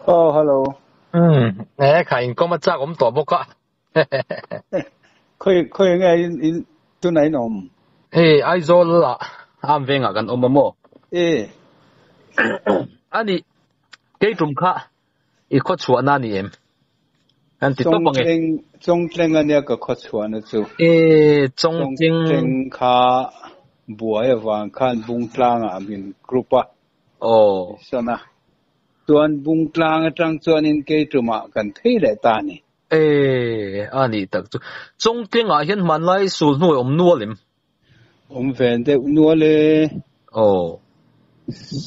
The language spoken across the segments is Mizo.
Oh, hello. E kha in kawm a chak awm tawh bawk a. Khawi khawi nge in in tunah in awm? Hei Aizawl ah am vengah kan awm a maw? E. Ani kei tum kha i khaw chhuahna a ni em? Kan ti tawp ang e. Chawngtleng Chawngtleng ania ka khaw chhuahna chu. E Chawngtleng. Chawngtleng kha buai avang khan Bungtlangah min group a. Aw. Sawn a. Chuan Bungtlang atang chuanin Keitumah kan thei leh ta a ni. E, a nih tak chu. Chawngtlengah hian hmanlai sul hnuai awm nual em? Awm ve deuh nual e. Aw.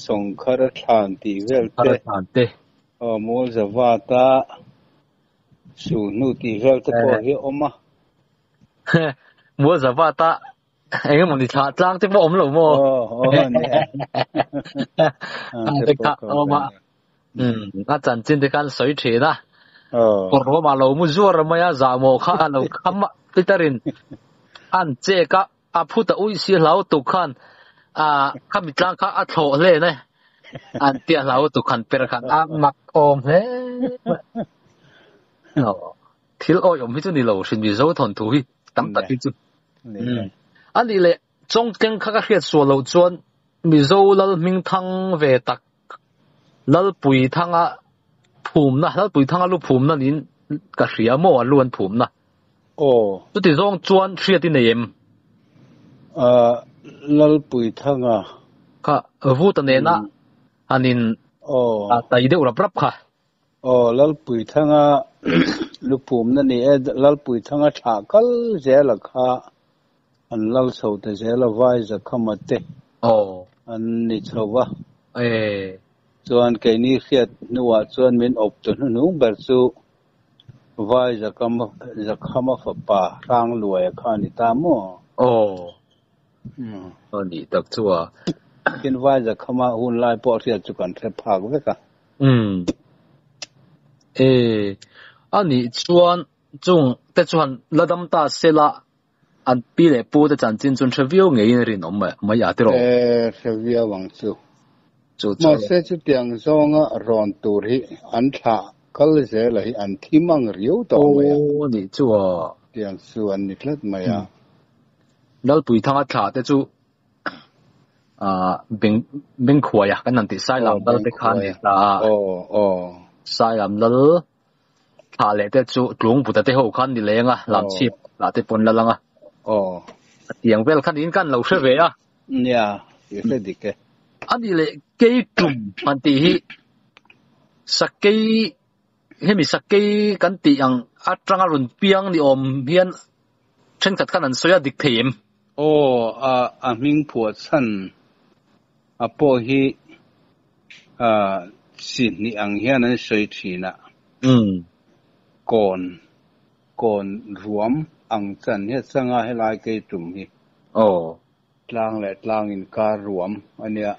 Sawngkhar a thlan tih vel te. Sawngkhar a thlan te. Aw, Mualzavata sul hnu tih vel te pawh hi a awm a. Mualzavata eng emaw ni thlah tlang te pawh awm lo maw? Aw, aw, nia. A te kha awm a. A chanchin te khan sawi thin a. Kawrhawm ah lo mu zuar mai a, zahmawh kha a lo kham a, Peter-in an chek a, a phut a uih si hlau tuk khan a khami tlang kha a thlawh hlen e. An tia hlau tuk khan per khan a mak awm hle mai. Thil awih awm hi chu ni lo hrin Mizo thawnthu hi tam tak hi chu. A nih leh Chawngtleng kha ka hriat sual loh chuan Mizo lal hming thang ve tak Lalpuithanga phumna Lalpuithanga lu phumna niin ka hria maw a lu an phumna. Aw. Chuti zawng chuan hriat i nei em? Lalpuithanga. Kha Vuta nena han in tai deuh rap rap kha. Aw, Lalpuithanga luphumna ni e, Lalpuithanga thlah kal zela kha an lal chho ta zel a, vai Zakhama te an ni chho va. Chuan keini hriat hnuah chuan min awp tu hnuhnung ber chu vai Zakhama fapa Hrangluaia kha a ni ta maw? Aw, a nih tak chu a. Tin, vai Zakhama hun lai pawh hriat chu kan hre phak vek a. Umm. E, a nih chuan chung te chuan la dam ta se la, an pi leh pu te chanchin chuan hre viau ngeiin rinawm mai a tiraw? E, hre viau ang chu. Chu chu. Mahse chutiang zawnga rawn tur hi an thlah kal zela hi an thi mang riau tawh mai a. Aw, a nih chu a. Tiang chu an ni tlat mai a. Lalpuithanga thlah te chu Beng Bengkhuaia kan han tih Sailam lal te khan ni ta a. Sailam lal thlah leh te chu Tlungbuta te ho khan ni leng a, Lamchhip lah te pawn lal ang a. A tiang vel khan in kan lo hre ve a. Nia, i hre dik e. A nih leh kei tum han tih hi sakei hemi sakei kan tih ang atanga rawn piang ni awm hian Thenkhat khan an sawi a dik thei em? Aw, a a hming phuah chhan a pawh hi a chi hnih ang hian an sawi thin a. Kawn, kawn ruam ang chan hi a chang a helai kei tum hi. Aw. Tlang leh tlang inkar ruam a nia.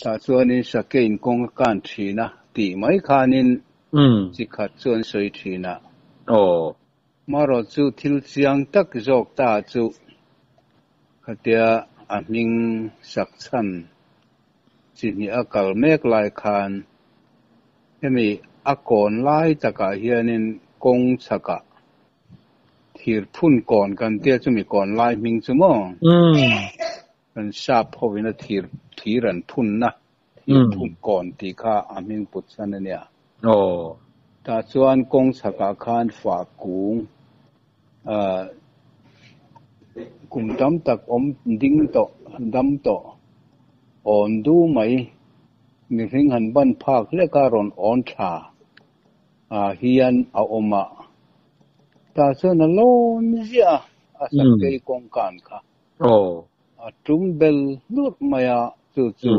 Tah chuanin sakei in kawng a kan thin a tih mai khanin chi khat chu an sawi thin a. Aw. Marawh chu thil chiang tak zawk ta chu khatia a hming sak chhan chi hnih a kal mek lai khan hemi a kawn lai takah hianin kawng chhakah thir phun kawn kan tia chumi kawn lai hming chu maw? Kan sap hovin a thir thir an phunna thir phun kawn tih kha a hming put chhan a nia. Tah chuan kawng chhakah khan fah kung kum tam tak awm ding tawh dam tawh awn du mai mihring han ban phak hlek a rawn awn thla hian a awm a. Tah chuan a lawn ziah a, a sakei kawngkan kha. Aw. A tum bel hlurh mai a, chu chu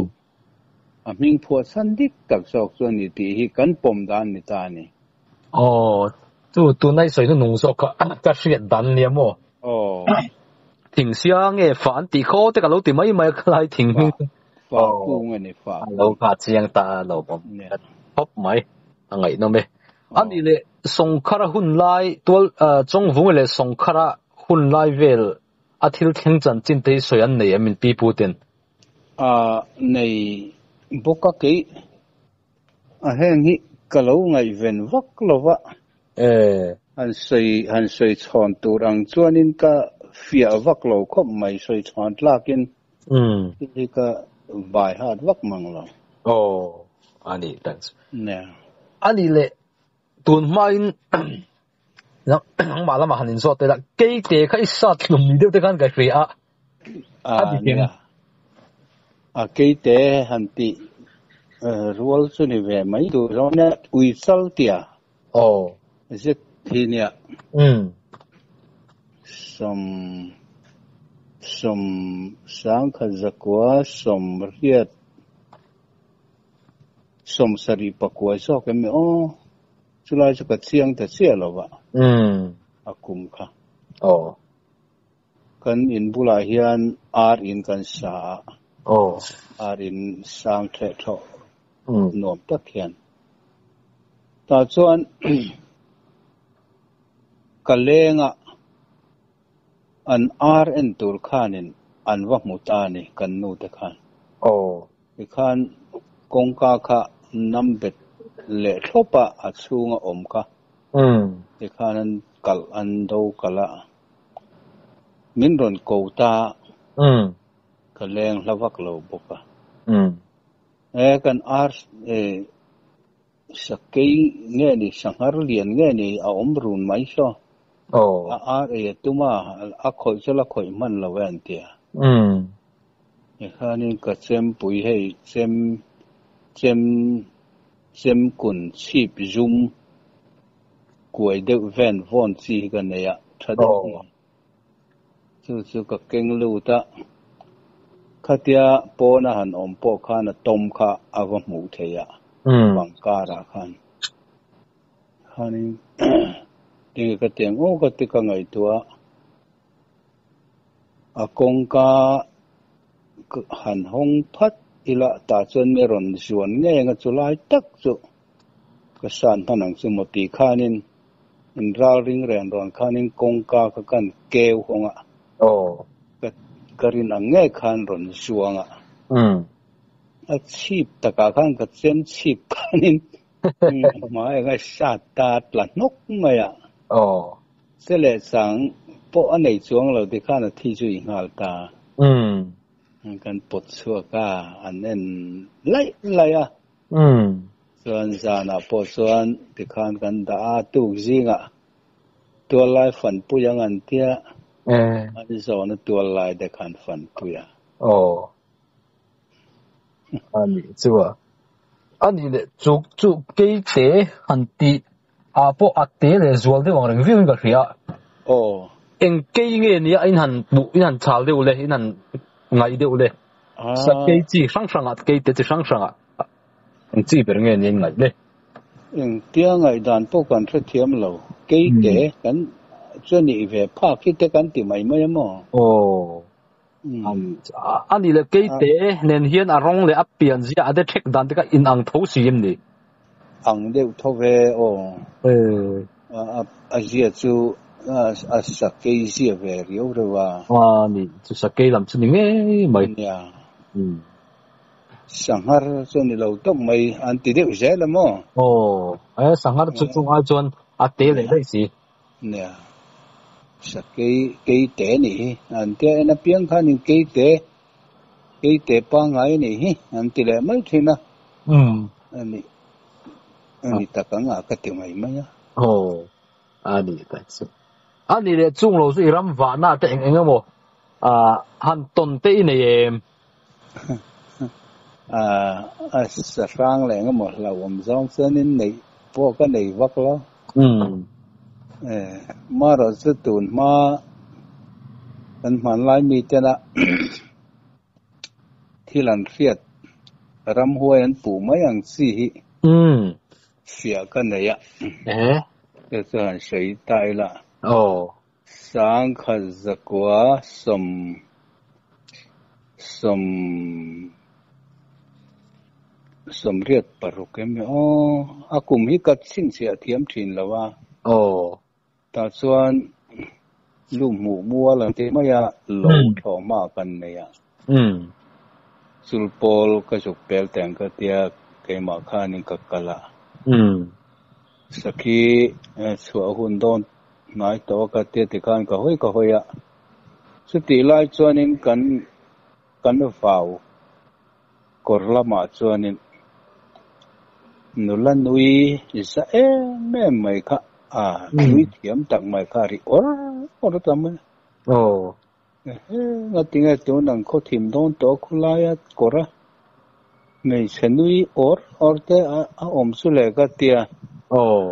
a hming phuah chhan dik tak zawk chu a ni tih hi kan pawm dan ni ta a ni. Aw, chu tuna i sawi hnunung zawk kha ka hriat dan nia maw? Aw. Thing sia nge fah an tih khaw te ka lo ti mai mai a khalai thing hming. Fah kung a ni, fah kung. A lo kha chiang ta a lo awm khawp mai, a ngaihnawm e. A nih leh Sawngkhara hun lai tual Chawngvungi leh Sawngkhara hun lai vel A thil thleng chanchin te hi sawi an nei em in pi pu ten? A nei bawk a keih. A heng hi ka lo ngaihven vak lo va. Eh. Han sawi han sawi chhawn tur ang chuanin ka fiah vak lo khawp mai, sawi chhawn tlakin thil hi ka bai hat vak mang lo. Aw, a ni, thanks. Nia. A nih leh tun hmain nangmah lamah han inzawt ila, keite kha i sat hlum ni deuh te khan ka hria a. A nia. A keite han tih rual chu ni ve mai tur zawng nia, ui chal tia. Aw. Zet hi nia. Sawm sawm sangkhat zakua sawmriat sawmsarih pakua zawk em ni aw. Chulai chu ka chiang ta chiah lo va. A kum kha. Aw. Kan in bulah hian ar in kan sa a. Aw. Ar in sang theh thawh nuam tak hian. Tah chuan ka lenga an ar en tur khanin an va hmu ta a ni kan nu te khan. Aw. Tikhan kawngka kha nam bet leh thlawp a, a chhunga awm kha. Tikhan an kalh an do kalh a, min rawn ko ta a, ka leng hla vak lo bawk a. E kan ar e sakei nge ni, sanghar lian nge ni a awm run mai saw. A ar ei a tum a, a khawih chu la khawih hman lo e an ti a. Tikhanin ka chempui hei chem chem chemkun chhip zum kuai deuh ven vawn chi hi ka nei a, tha deuh hi. Chu chu ka keng lut a, khatia pawna han awm pawh khan a tawm kha a va hmuh theih a, bang karah khan. Khanin tinge ka ti ang aw ka ti ka ngaihtuah a. A kawngka han hawng phat ila tah chuan mi rawn zuan ngei anga chu lai tak chu ka san hman ang chu maw tih khanin in ral ring ren rawn khanin kawngka kha kan keu hawng a, ka rin ang ngei khan rawn zuang a, a chhip takah khan ka chem chhip khanin a hmai anga sat ta tla hnawk mai a. Che leh chang pawh a nei chuang lo ti khan a thi chu i nghal ta. Kan pawt chhuak a, an en laih laih a. Chuan zanah pawh chuan tikhan kan dah a, tuk zingah tual lai fanpui ang an tia, an zawhna tual lai te khan fanpui a. Aw. A nih chu a. A nih leh chu chu keite han tih ah pawh a te leh zual deuh ang reng viau in ka hria. Aw. Eng kei nge nia in han hmuh in han chal deuh le in han ngaih deuh le. Sa kei chi hrang hrang ah kei te chi hrang hrang ah eng chi ber nge nia in ngaih le. Eng tia ngaih dan pawh kan hrethiam lo. Kei te kan chuan ih ve phak hi te kan ti mai mai a maw? Aw. A nih leh keite nen hian a rawng leh a pian zia a de thek dan te kha in ang tho si em ni? Ang deuh tho ve aw. A zia chu a sakei zia ve riau reuh a. A nih chu sakei lam chu ni ngei mai. Nia. Sanghar chu ni lo tawp mai an ti deuh zel a maw? Aw, e sanghar chu chung ai chuan a te leh daih si. Nia, sakei keite a nih hi, an tia en apiang khanin keite, keite pangngai a nih hi an ti leh mai thin a, a nih, a ni tak ang a ka ti mai mai a. Aw, a nih tak chu. A nih leh chung lo chu i ram vahna te eng eng emaw han tawn te i nei em? A sahrang leh eng emaw hlauhawm zawng chuanin neih pawh ka nei vak lo. Marawh chu tun hma kan hmanlai mitena thil an hriat ramhuai an puh mai ang chi hi fiah ka nei a. Chu chu han sawi ta ila. Sangkhat zakua sawm sawm sawmriat paruk em ni aw, a kum hi ka chhinchhiah thiam thin lo a. Aw. Tah chuan lu hmuh mual an ti mai a, lo thlawh hma kan nei a. Chulpawl ka zuk pel teng ka tia. keimah khanin ka kal a. Um. Sakhi chhuah hun dawn hnai tawh a ka tia tikhan ka hawi ka hawi a. Chutih lai chuanin kan kan vau kawr lamah chuanin nula nui za em em mai kha a nui thiam tak mai kha a ri awr awr ta mai a. Aw. Ehe, ngatinge tun ang khaw thim dawn tawh khulaia kawr a hmeichhe nui awr awr te a awm chu le ka tia. Aw.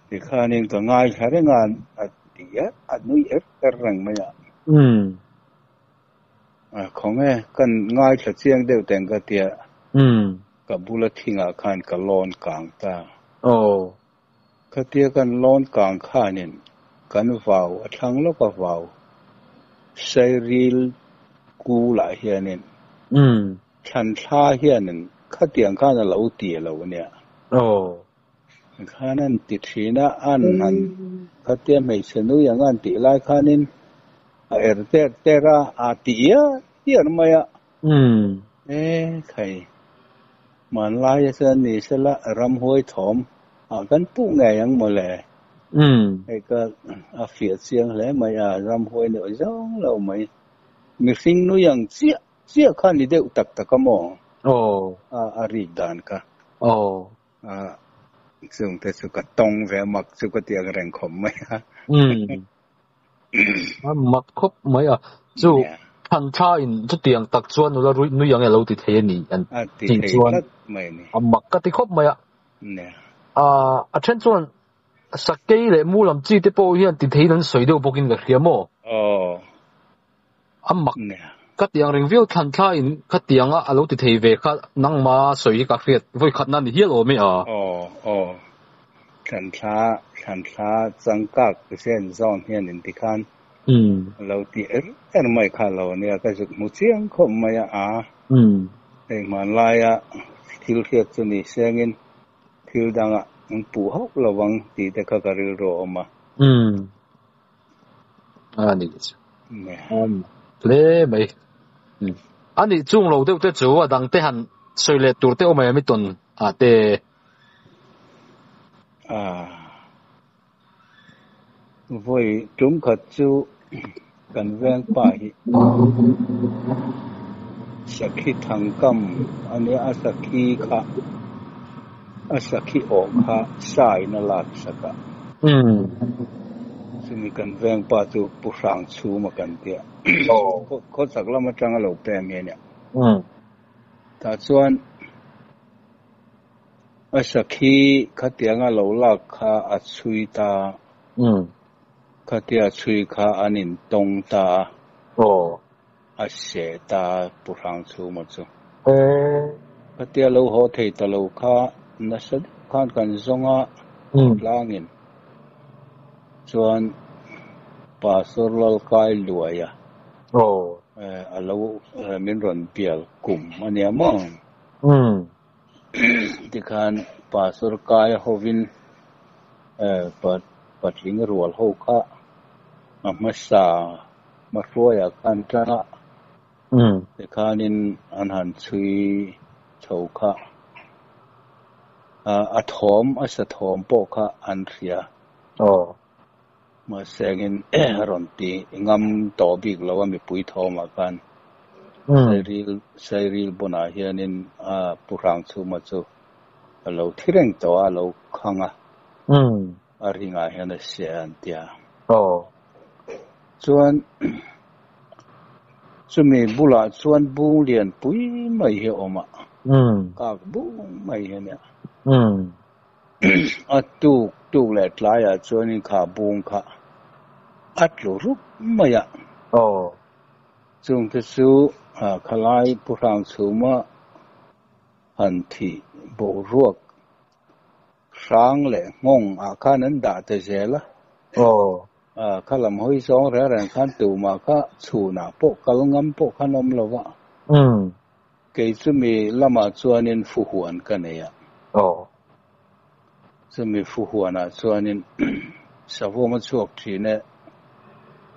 Tikhanin ka ngaithla reng a, a ti a, a nui er er reng mai a. Umm. A khawnge, kan ngaithla chiang deuh teng ka tia. Umm. Ka bula thingah khan ka lawn kang ta. Aw. Khatia kan lawn kang khanin kan vau a thlang lawk a vau Sairil kulah hianin thlan thla hianin khatiang khan a lo ti lo ania. Aw. Khan an ti thin a, an han khatia hmeichhe nui ang an tih lai khanin a er ter ter a, a ti iar iar mai a. E khai, hmanlaia chuan ni sela ramhuai thawm ah kan puh ngei ang mawle. Hei ka a fiah chiang hle mai a, ramhuai neuh zawng lo mai. Mihring nui ang chiah chiah kha ni deuh tak tak a maw? Aw. A a rik dan kha. Aw. A chungte chu ka tawng ve a, mak chu ka ti ang reng khawp mai a. Umm. A mak khawp mai a, chu than tha in chutiang tak chuan nula rui nui ang e lo ti thei a ni an tih chuan a mak ka ti khawp mai a. A a then chuan sakei leh mu lam chi te pawh hian ti theiin an sawi deuh bawkin ka hria maw? A mak ka ti ang reng viau thlan thla in khatiang a a lo ti thei ve kha nangma sawi hi ka hriat vawi khatna a ni hial awm e a. Aw aw thlan thla thlan thla changkak zen zawn hian in ti khan a lo ti er er mai kha lo ania ka zuk hmu chiang khawp mai a a hei hmanlaia thil hriat chu ni sengin thil danga an puh hauh lovang tih te kha ka rilru a awm a. A ni chu. Hle mai. A nih chung lo deuh te chu a dang te han sawi leh tur te awm em i tawn a te. A vawi tum khat chu kan veng pa hi sakhi thangkam a nia a sakhi kha a sakhi awh kha sa in a lak sak a. Chumi kan veng pa chu Pu Hrang Chhuma kan tia. Khawchhak lam atanga lo peng hi a nia. Tah chuan a sakhi khatianga lo lak kha a chhui ta. Khatia chhui kha an intawng ta a. A seh ta Pu Hrang Chhuma chu. Khatia lo haw thei ta lo kha nasa deuh khan kan zawng a, tlangin chuan Pastor Lalkai Luaia a lo min rawn bial kum a nia maw? Tikhan Pastor Kaia hovin patling rual ho kha a hmasa Hmahruaiah khan tan a, tikhanin an han chhui chho kha a thawm, a sa thawm pawh kha an hria. Mahse engin a rawn ti ngam tawh bik lo a mipui thawmah khan. Sairil, Sairil bunah hianin a Pu Hrangchhuma chu a lo thi reng tawh a, a lo khang a. A ringah hian a sia an ti a. Chuan chumi bulah chuan bung lian pui mai hi a awm a. Kak bung mai hi a nia. A tuk tuk leh tlaiah chuanin kha bung kha a tlu rup mai a. Chungte chu khalai Pu Hrangchhuma han thih boruak Hrang leh nghawng ah khan an dah ta zel a. Aw. A kha lam hawi zawng reng reng khan tumah kha chhunah pawh kal ngam pawh khan awm lo va. Umm. Kei chumi lamah chuanin fuhuan ka nei a. Aw. Chumi fuhuanah chuanin savawm a chhuak thin e,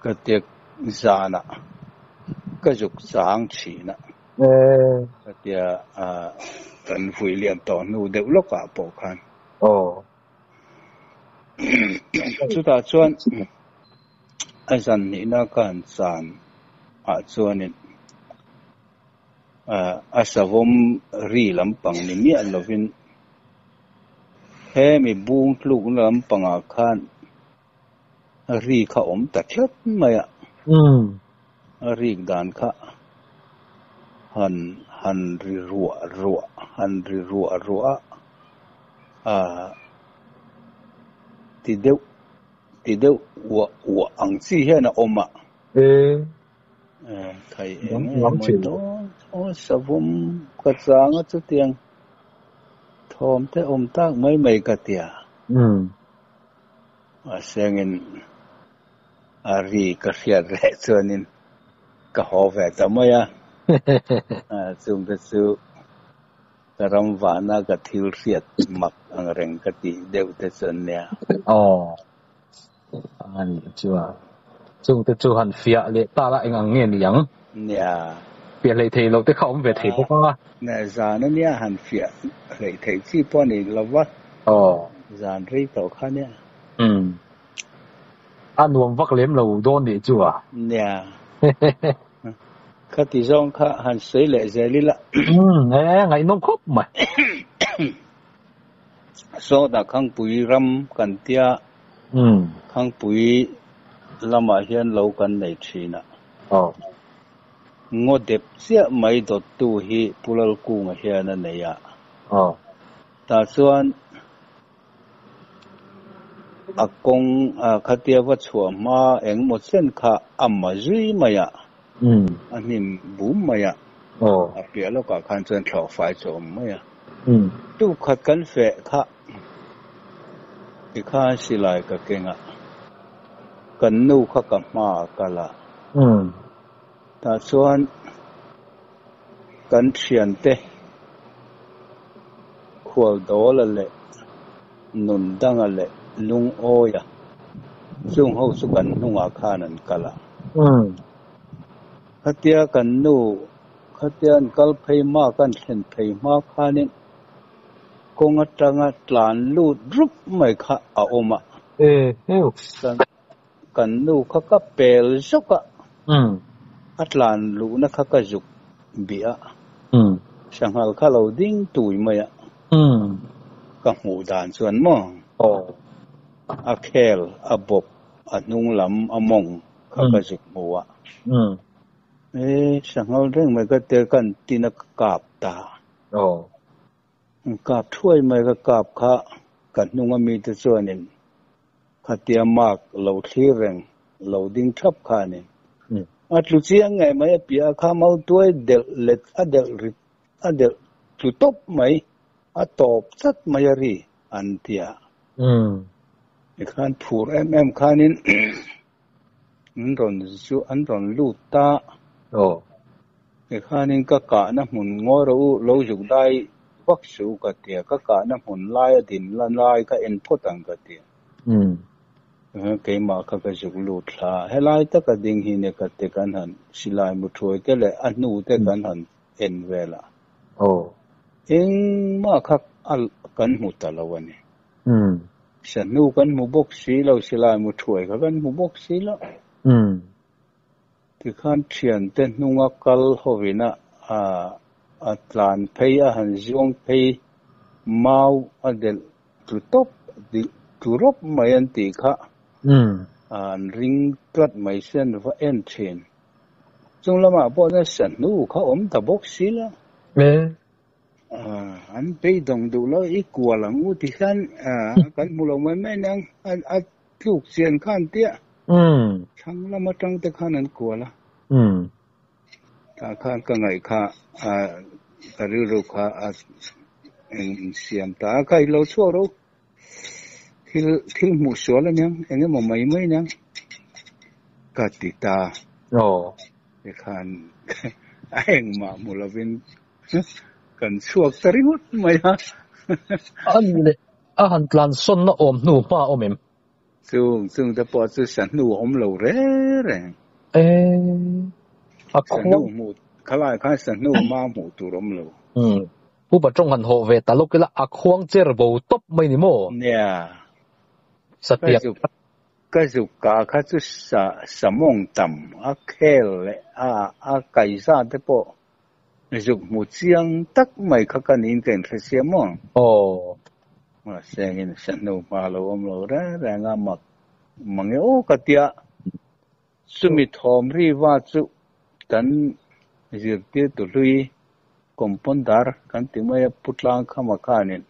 ka tek zanah ka zuk chang thin a. Ee. Ka tia a. Kan vui liam tawh hnu deuh lawkah pawh khan. Aw. Chutah chuan a zan hnihna ka han chan ah chuanin a savawm ri lampang ni miah lovin hemi bung tlukna lampangah khan ri kha awm ta tlat mai a. A rik dan kha han han ri ruah ruah han ri ruah ruah a ti deuh ti deuh uah uah ang chi hian a awm a. Thei eng nge maw dawn aw savawm ka chang a chutiang thawm te awm tak mai mai ka tia. Mahsengin a ri ka hriat leh chuanin ka haw ve ta mai a. Chungte chu ka ram vahna ka thil hriat mak ang reng ka tih deuh te chu an nia. Aw, a nih chu a. Chungte chu han fiah leh ta la eng ang nge ni ang? Nia. Fiah hleih theih loh te kha awm ve thei bawk a. Nia, zan a nia han fiah hleih theih chi pawh a ni lo va. Aw. Zan rei tawh kha nia. Umm. A nuam vak lem lo dawn nih chu a. Nia. Khati zawng kha han sawi leh zel ila. Umm, e, ngaihnawm khawp mai. Sawtah Khangpui ram kan tia. Umm. Khangpui lamah hian lo kan nei thin a. Aw. Ngaw dep chiah mai dawttu hi Pu Lalkunga hian a nei a. Aw. Tah chuan a kawng khatia va chhuah hma engemaw chen kha a ma zui mai a, a hnim bum mai a, a piah lawkah khan chuan thlawh fai chu a awm mai a. Tukhat kan feh kha tikhan silai ka keng a, kan nu kha ka hma a kal a, tah chuan kan thiante khual dawla leh nun danga leh lungawia chung ho chu kan hnungah khan an kal a. Khatia kan nu khatia an kal phei hma kan thlen phei hma khanin kawng atanga tlan lut rup mai kha a awm a. Kan nu kha ka pel zawk a, a tlan luhna kha ka zuk bih a, sanghal kha lo ding tui mai a, ka hmuh dan chuan maw a khel a bawp a hnung lam a mawng kha ka zuk hmu a, e sanghal reng mai ka tel kan tin a ka kap ta. Kap thuai mai ka kap kha ka hnung a mite chuanin Khatia mark lo thlir reng lo ding thap kha a ni. A tlu chiang ngei mai a piah a kha mau tuai delh let a delh rit a delh tlu tawp mai a tawp chat mai a ri an ti a. Tikhan phur em em khanin an rawn chu an rawn lut ta. Tikhanin ka kahna hmun ngawi rawh u lo zuk dai vak suh u ka ti a, ka kahna hmun lai a din la lai ka en phawt ang ka ti a. Keimah kha ka zuk lut thla a, helai taka ding hi nia ka ti kan han silai mu thuai te leh a hnu te kan han en vel a. Engmah kha kan hmu ta lo a ni. Sa hnu kan hmu bawk si lo, silai mu thuai kha kan hmu bawk si lo. Tikhan thiante hnunga kal hovina a tlan phei a han zuang phei mau a delh tlu tawp tlu rawp mai an tih kha an ring tlat mai se an va en thin. Chung lamah pawh chuan sa hnu kha awm ta bawk si la. An beidawng duh lo i kual ang u ti hian kan hmu lo mai mai aniang a tluk chian kha an tia. Thlang lam atang te khan an kual a. Tah khan ka ngaih kha ka rilru kha a insiam ta a, kha i lo chhuak ro. Thil thil hmuh sual aniang eng emaw mai mai aniang ka ti ta. Tikhan a engmah hmu lovin kan chhuak ta ringawt mai a. A nih leh a han tlansawnna awm hnu hma a awm em? Chung chung te pawh chu sa hnu a awm lo reng reng. E, a Sa khua. hnu hmuh, khalai khan sa hnu ma hmuh tur awm lo. Pu pa tong han ho ve talok ila a khuang cher bo top mai ni mo. Nia. Satia. Ka zuk ka kha chu sa samong tam a khel le a kai za te po zuk mu chiang tak mai kha kan in ken thre sia mo. Oh. Ma sengin sa no ma lo om lo ra ra nga mak mange o ka tia chumi thom ri wa chu kan zir ti tu lui kompondar kan ti mai putlang khama khanin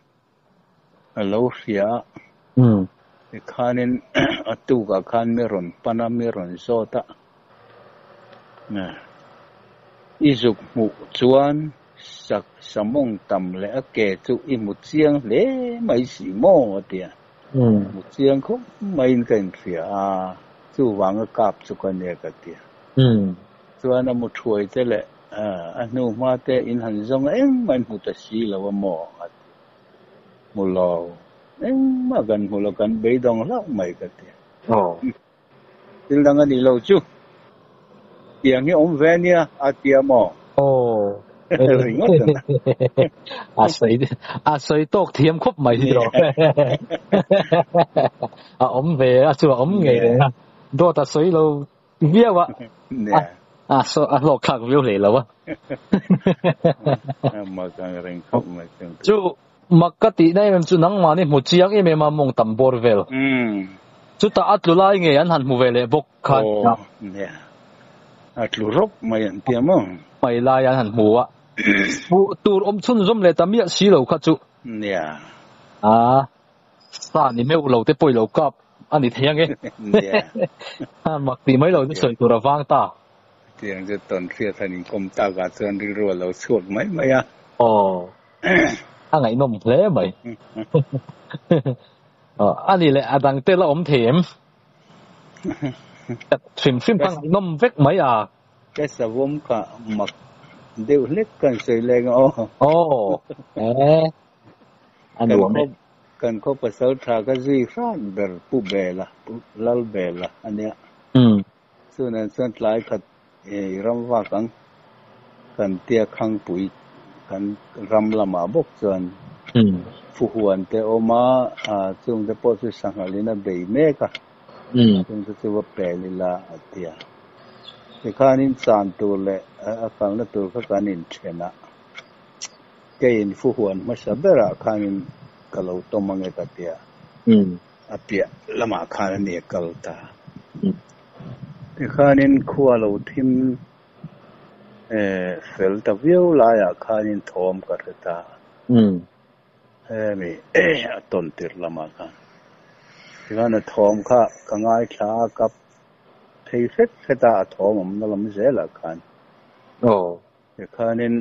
lo hria. Khanin atu ka khan me ron pana me ron zota na izuk mu chuan sak samong tam le ake chu i mu chiang le mai si mo tia. Mu chiang khop mai in kan hria a chu wang kap chu ka ne ka tia. Chuan a mu thuai te le a nu ma te in han zong eng man mu ta si lo mo mu lo eng ma gan mu lo kan bei dong lo mai ka tia. Oh. Til dang ani lo chu tiang hi om ve nia a tia mo. Oh. A soi tok thiam khop mai ro. A om ve a chu om nge na. Do ta soi lo viawa. A so a lo khak viu le lo wa. Ma kang reng khop mai chung. Chu makati nai mem chu nang ma ni mu chiang em em mong tam bor vel. Chu ta atlu lai nge an han mu ve le bok khan. Oh, nia. Atlu rop mai an tia mo. Mai lai an han mu a. Mu tur om chun zom le tamia si lo kha chu. Nia. A sa ni meu lo te poi lo kap ani thiang e. Nia. A mak ti mai lo chu soi tur awang ta. Tiang chu ton thria thanin kom ta ka chuan ri ro lo chuak mai mai a. Oh. A ngai nom hle mai. Ani le adang te la om them. Phim phim pang nom vek mai a. Cái savom ka mak deuh hlek kan sei leng o. Oh. Anu me kan kho pasal tha ka zui hran ber pu bela pu lal bela ania. Chunan chuan tlai khat e ram wa kang kan tia khang pui kan ram lama bok chuan. Phu huan te oma a chung te pawh chu sanghalin a bei mek a. Chung te chu va pelila a tia. Tikhanin chan tur le a kalna tur kha kan in thena. Ke in phu huan hmasa berah khanin ka lo tawm ange ka tia. A piah lamah khan ani a kal ta. Tikhanin khua lo thim fel ta viau laiah khanin thawm ka hre ta. Hemi a tawn tir lamah khan. Tikhan a thawm kha ka ngai thla kap thei hret hreta a thawm awm na lam zelah khan. Oh. Tikhanin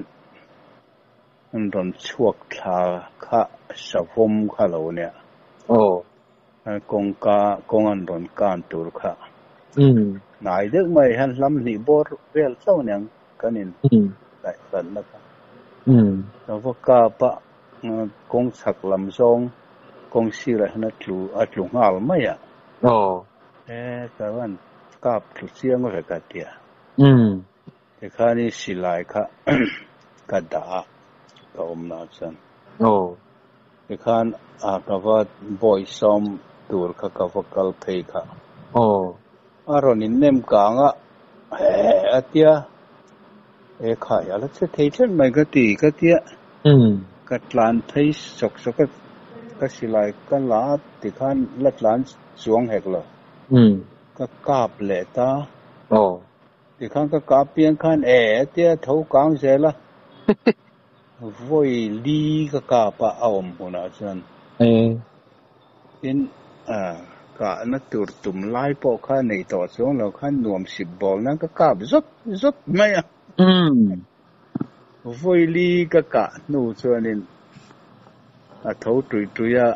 an rawn chhuak thla kha savom kha lo nia. Oh. Kawngka kawng an rawn kan tur kha. Nai deuh mai han hlam hnih bawr vel chauh niang kan in daih hlan na kha. Va kapa kawng chhak lam zawng kawng sirah hian a tlu nghal mai a. Oh. Ka van kap tlu chiang ve ka tia. Tikhanin silai kha ka dah ka awm na chuan. Oh. Tikhan a ka va bawi sawm tur kha ka va kal phei kha. Oh. A rawn in nem kang a a tia. E khai ala che thei thlen mai ka ti ka tia. Ka tlan phei sok sok ka silai ka la tikhan la tlan chuang hek lo. Ka kap le ta. Oh. Tikhan ka kap piang khan e tia tho kang zela. Voi li ka kapa a awm hmunah chuan. Tin ka na tur tum lai pawh kha nei tawh chuang lo khan nuam sip bawl nan ka kap zot zot mai a. Voi li ka ka nu chuanin a tho tui tuia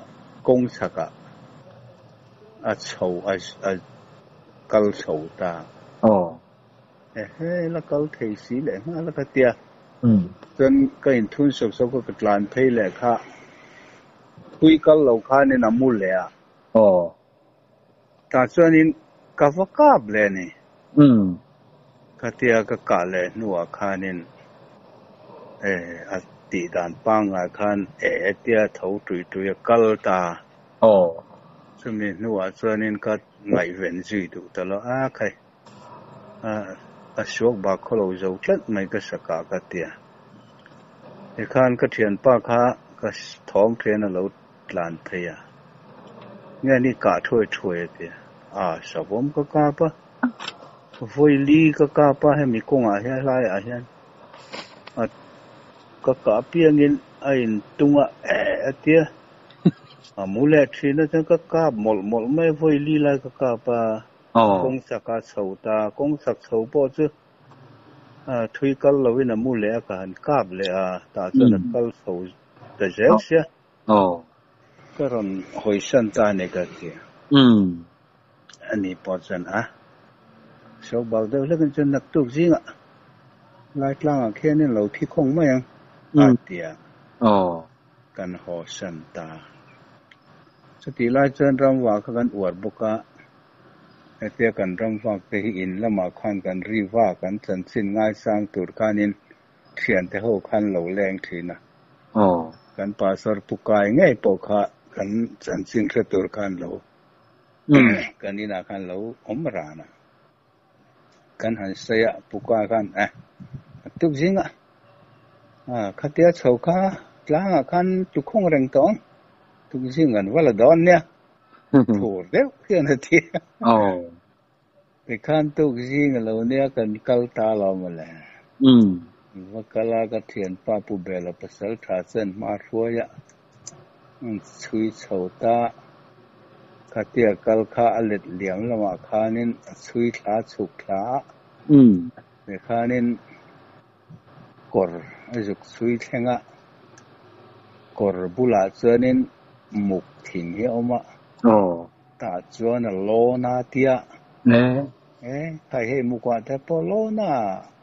kawng chhakah a chho a kal chho ta. Oh. He la kal thei si leh nghal ka tia. Chuan ka in thun sawk sawk ka tlan phei leh kha tui kal lo khanin a mu leh a. Oh. Ta chuanin ka va kap le ni. Ka tia ka ka le hnuah khanin a Tih dan pangngai khan e tia tho tui tui a kal ta. Aw. Chumi hnuah chuanin ka ngaihven zui duh ta lo a khai. A a suak bak khaw lo zo tlat mai ka sakah ka ti a. Tikhan ka thianpa kha ka thawm thian a lo tlan phei a. Nge ni kah thuai thuai a ti a. A savawm ka kap a. Vawi li ka kap a hemi kawngah hian helaiah hian a ka kah piangin a intung a eh a ti a. A mu leh thin a chuan ka kap mawlh mawlh mai a vawi li lai ka kap a. Kawng chak a chho ta kawng chak chho pawh chu thui kal lovin a mu leh a ka han kap leh a tah chuan a kal chho ta zel sia. Ka rawn hawisan ta a ni ka ti a. Ani pawh chuan a so bak deuh hlekin chuan naktuk zingah lai tlangah khianin lo thi khawng mai ang a ti a. Kan hawsan ta. Chutih lai chuan ramva kha kan uar bawk a, hetia kan ramvak te hi in lamah khan kan ri va, kan chanchin ngaisang tur khanin thiante ho khan lo leng thin a. Kan pastor pu kai ngei pawh kha kan chanchin hre tur khan lo kan inah khan lo awm ran a. Kan han sawi a, pu kai khan eh a tuk zingah khatia chho kha tlangah khan tukhawng reng tawh ang, tuk zing kan va la dawn nia, phur deuh hian a ti a. Tikhan tuk zing a lo nia kan kal ta lo mawle. Va kal a ka thianpa Pu Bela pasal tha chuan hma hruai a chhui chho ta. Khatia kal kha a let liam lamah khanin a chhui thla chhuk thla a. Tikhanin kawr a zuk chhui thleng a, kawr bulah chuanin muk thing hi a awm a. Tah chuan a lawn a tia. E, khai hei mukah te pawh lawn a,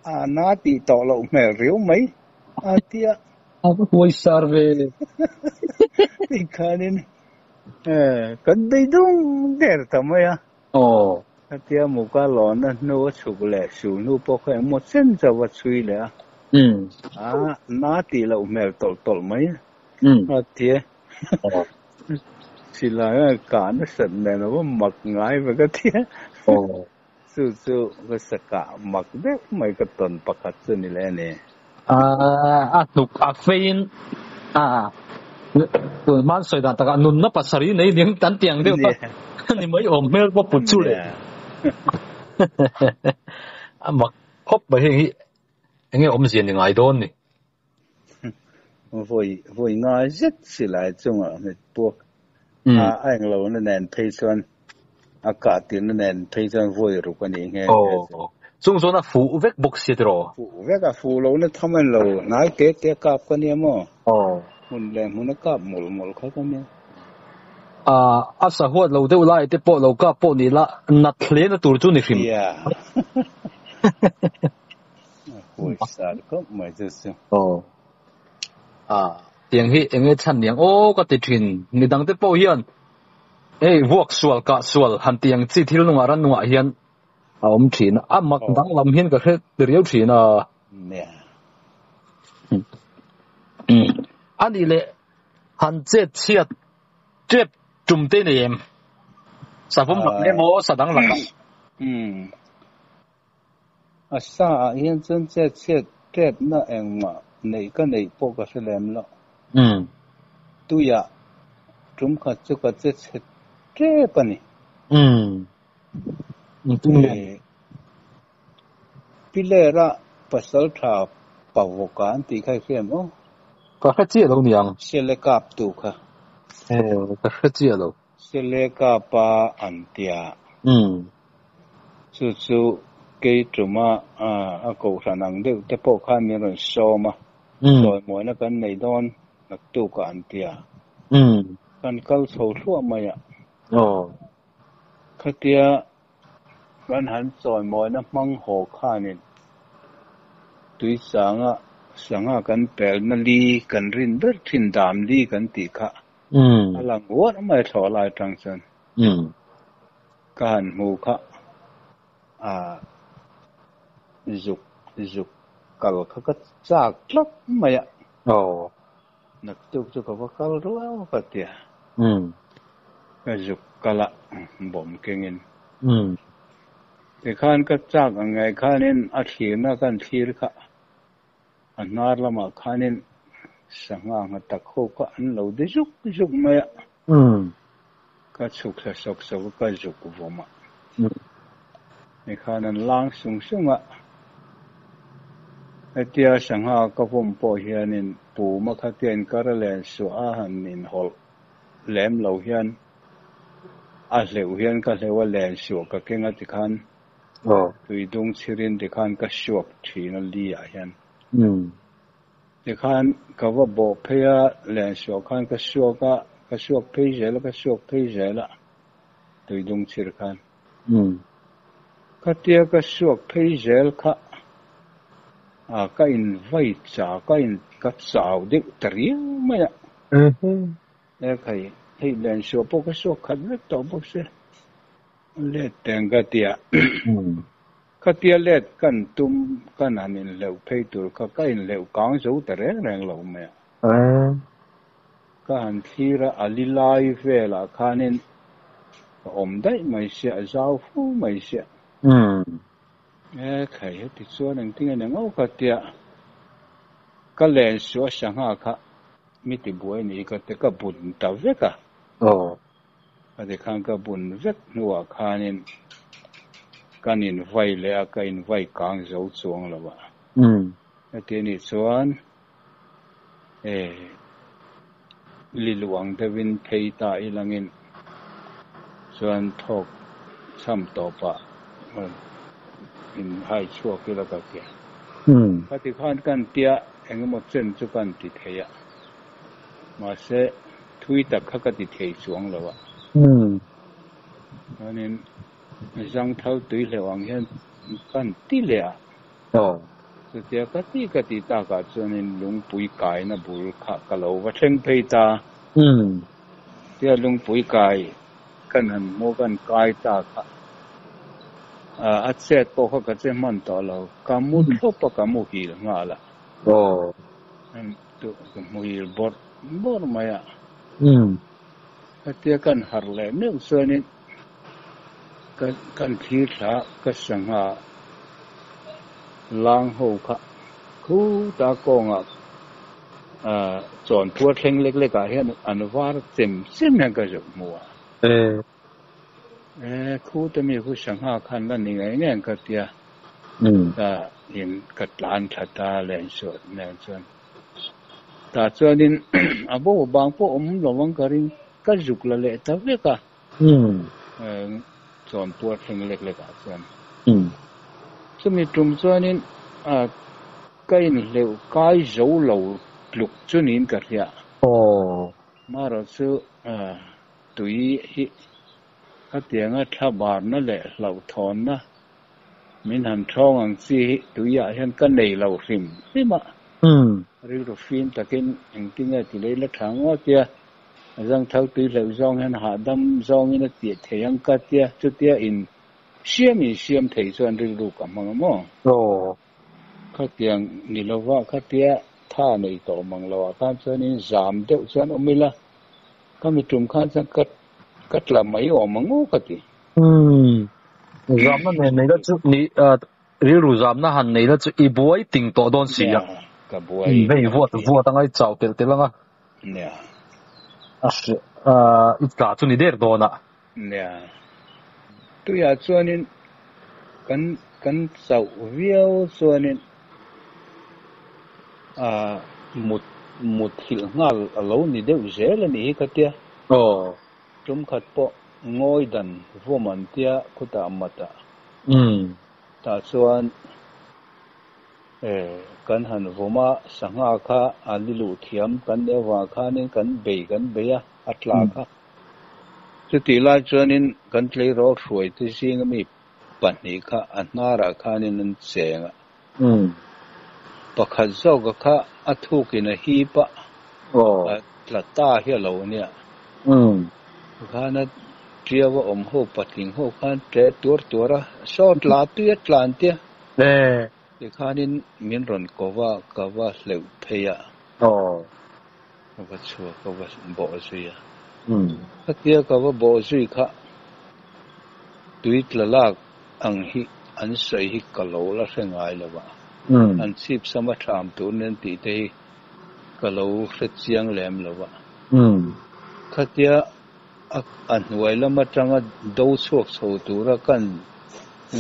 a na tih tawh loh hmel riau mai a tia. A va huai sar ve. Tikhanin e, kan beidawng der ta mai a. Khatia muka lawn a hnu a chhuk leh su hnu pawh kha engmaw chen chauh a chhui leh a. A na tih loh hmel tawlh tawlh mai a tia. Silai a kah nasat nen a va mak ngai ve ka ti a. Chu chu ka sakah mak deuh mai ka tawn pakhat chu ni leh a ni. A hnuk a feiin a tun hman sawi dan takah nunna pasarih nei ding tan tiang deuh kha a ni mai awm hmel pawh put chu le. A mak khawp mai heng hi enge awmzia ni ngai dawn ni. Vawi vawi ngai zet silai chungah hmet puak a a englo na nen phei chuan a kah tirna nen phei chuan vawi ruk a nih nghe nghe chu. Aw chung chuan a fuh vek bawk sia tiraw? Fuh vek a, fuh lo na tham a ni lo, hnai te te a kap ka nia maw? Aw. Hmun leh hmun a kap mawlh mawlh kha ka nia. A a sahuat lo deuh lai te pawh lo kap pawh ni la nat hle na tur chu ni hrim. Yeah. Pawisa khawp mai chu chu. Aw. A tiang hi enge chhan niang aw ka ti thin. Midang te pawh hian hei vuak sual kah sual han tih ang chi thil nungah ran nungah hian a awm thin a. A mak danglam hian ka hre riau thin a. Nia. A nih leh han chet chhiat tep tum te nei em? Savawm lak emaw sadang lak ah. Umm. A sa ah hian chuan chet chhiat tepna engmah neih ka neih pawh ka hre lem lo. Tuiah tum khat chu ka che chhe tep a ni. Pilera pasal tha pavawka an tih kha i hria em aw? Ka hre chiah lo niang. Sele kap tu kha. Ka hre chiah lo. Sele kapa an tia. Chu chu kei tuma a kohhran ang deuh te pawh khan min rawn sawm a, chawimuaina kan nei dawn naktukah an tia. Kan kal chho thluah mai a. Khatia kan han chawimuaina hmang haw khanin tuisanga sangha kan pelna li kan rin ber thin dam li kan tih kha a lang uarh mai thlawh lai atang chuan. Ka han hmu kha a zuk zuk kal kha ka chak tlat mai a. Aw. Naktuk chu ka va kal ruau ka tia. Um. Ka zuk kal a, bawm kengin. Um. Tikhan ka chak ang ngai khanin a thlirna kan thlir kha a hnar lamah khanin sangha ngha tak ho kha an lo de zuk zuk mai a. Um. Ka chhuk thla sawk sawk a, ka zuk vawm a. Um. Tikhan an lang sung sung a. Hetia sangha ka vawm pawh hianin puma khatia inkar a len suah a han inhawlh lem lo hian a hleuh hian ka hleuh a len suah ka keng a tikhan Aw. tui dung chhirin tikhan ka suak thin a li ah hian. Um. Tikhan ka va bawh phei a, len suah khan ka suak a, ka suak phei zel a, ka suak phei zel a tui dung chhir khan. Um. Khatia ka suak phei zel kha a ka in vai cha ka in ka chau deuh ta riau mai a. E khai, hei len suah pawh ka suak khat vek tawh bawk se. Let teng ka tia. Um. Khatia let kan tum kan han inhleuh phei tur kha ka inhleuh kang zo ta reng reng lo mai a. Ka han thlir a, a li lai velah khanin ka awm daih mai sia, a zau fu mai sia. Um. E khai, heti chuan engtin nge ni ngau ka tia. Ka len suah sangha kha mi ti buai ni ka ti ka bun ta vek a. Aw. A ti khan ka bun vek hnuah khanin kan invai leh a, ka invai kang zo chuang lo a. Um. Heti anih chuan e liluang deuhin phei ta ilangin chuan thawk cham tawpah in hai chhuak ila ka tia. Um. Khati khan kan tia engemaw chen chu kan ti thei a. Mahse thui tak kha ka ti thei chuang lo a. Um. Chuanin zangthal tui hleuh ang hian kan ti leh a. Aw. Chutia ka ti ka ti takah chuanin lungpui kaina bul kha ka lo va thleng phei ta. Um. Tia lungpui kai kan han hmuh kan kai ta kha a chet pawh kha ka che hman tawh lo. Ka mu thlawp a, ka muhil nghal a. Aw. Ka muhil bawrh bawrh mai a. Um. Khatia kan harh leh meuh chuanin ka kan thlir thla ka sangha lang ho kha khuta kawngah chawn phuar thleng lek lek ah hian an var chem chem hian ka zuk hmu a. E. E khuta mi khu sangha khan la ni ngei ngei ang ka tia. Um. Ka in ka tlan thla ta len suah nen chuan. Tah chuanin a bo bang pawh awm lo ang ka ring, ka zuk la leh ta vek a. Um. Chawn puar thleng lek lek ah chuan. Um. Chumi tum chuanin ka inhleuh kai zo lo tluk chu niin ka hria. Aw. Marawh chu tui hi khatianga thla barna leh hlauhthawnna min han thawng ang chi hi tuiah hian ka nei lo hrim hrim a. Um. Rilru fim takin engtin nge ti lei la tha ngawt tia, zangthal tui hleuh zawng hian hahdam zawngin a tih thei ang ka tia, chutia in siam in siam thei chuan rilru ka hmang a maw? Aw. Khatiang ni lova khatia tha nei tawh mang lo ah khan chuanin zam deuh chuan awm ila, ka mi tum khan chuan ka ka tla mai awm ang aw ka ti. Um. Zamna nen nei la chu ni rilru zamna han nei la chu i buai ting tawh dawn si a. Nia, ka buai Hei ka vuat ti. vuat anga i chau telh telh anga. Nia. A hre i tla chu ni der dawn a. Nia. Tuiah chuanin kan kan chauh viau chuanin mut mut hilh nghal a lo ni deuh zel a nih hi ka tia. Aw. Tum khat pawh ngawi dan vawm an tia khutah matah. Um. Tah chuan e kan han vawm a, sangha kha a li luh thiam kan nih avang khanin kan bei kan bei a, a tla kha. Chutih lai chuanin kan tleirawl hruai te zinga mi pahnih kha a hnarah khanin an cheng a. Um. Pakhat zawka kha a thukin a hip a, Aw. a tla ta hi a lo nia. Um. Khana ṭiau a awm ho patling ho khan ṭe tuar tuar a, saw tla tui a tlan tia. E. Tikhanin min rawn ko va, ka va hleuh phei a. Aw. Ka va chhuak ka va bawh zui a. Um. Khatia ka va bawh zui kha tui tla lak ang hi an sawi hi ka lo la hre ngai lo a. Um. An chhip sama tham tur nen tih te hi ka lo hre chiang lem lo a. Um. Khatia a a hnuai lam atanga do chhuak chho tura kan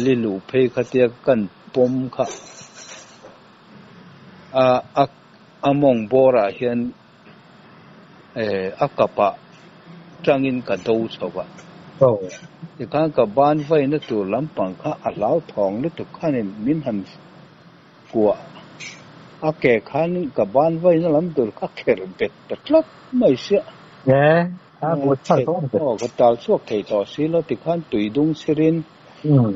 li luh phei khatia kan pawm kha a a a mawng bawrah hian a kapah tangin ka do chho a. Aw. Tikhan ka ban vaina tur lampang kha a hlau thawng lutuk khanin min han kuah a ke khan ka ban vaina lam tur kha kher bet ta tlat mai sia. E a bu chhan tawh ang Aw ka tal chhuak thei tawh si lo tikhan tui dung sirin um.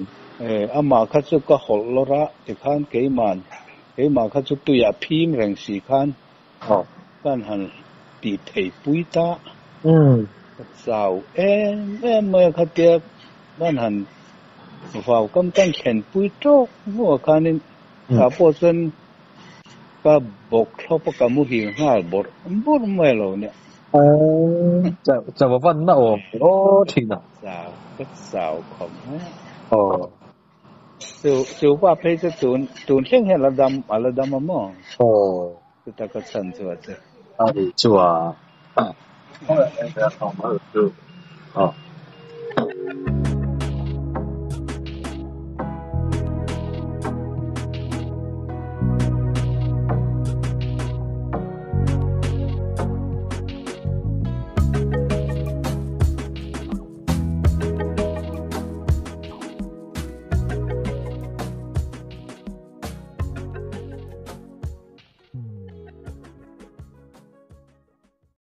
Amah kha chu ka hawlh lawr a tikhan keiman keimah kha chu tuiah phim reng si khan Aw. Kan han ti thei pui ta. Um. Ka chau em em mai a khatia kan han vau kam kan thlen pui tawk hnuah khanin tah pawh chuan ka bawk thlawp a ka muhil nghal bawrh bawrh mai lo nia. Chau chau a van na awm aw thin a. Chau ka chau khawp mai a. Aw. Chu chu pa phei chu tun tun thleng hian a la dam a la dam a maw? Aw. Chuta ka chhan chu a che. A ni chu a. Aw.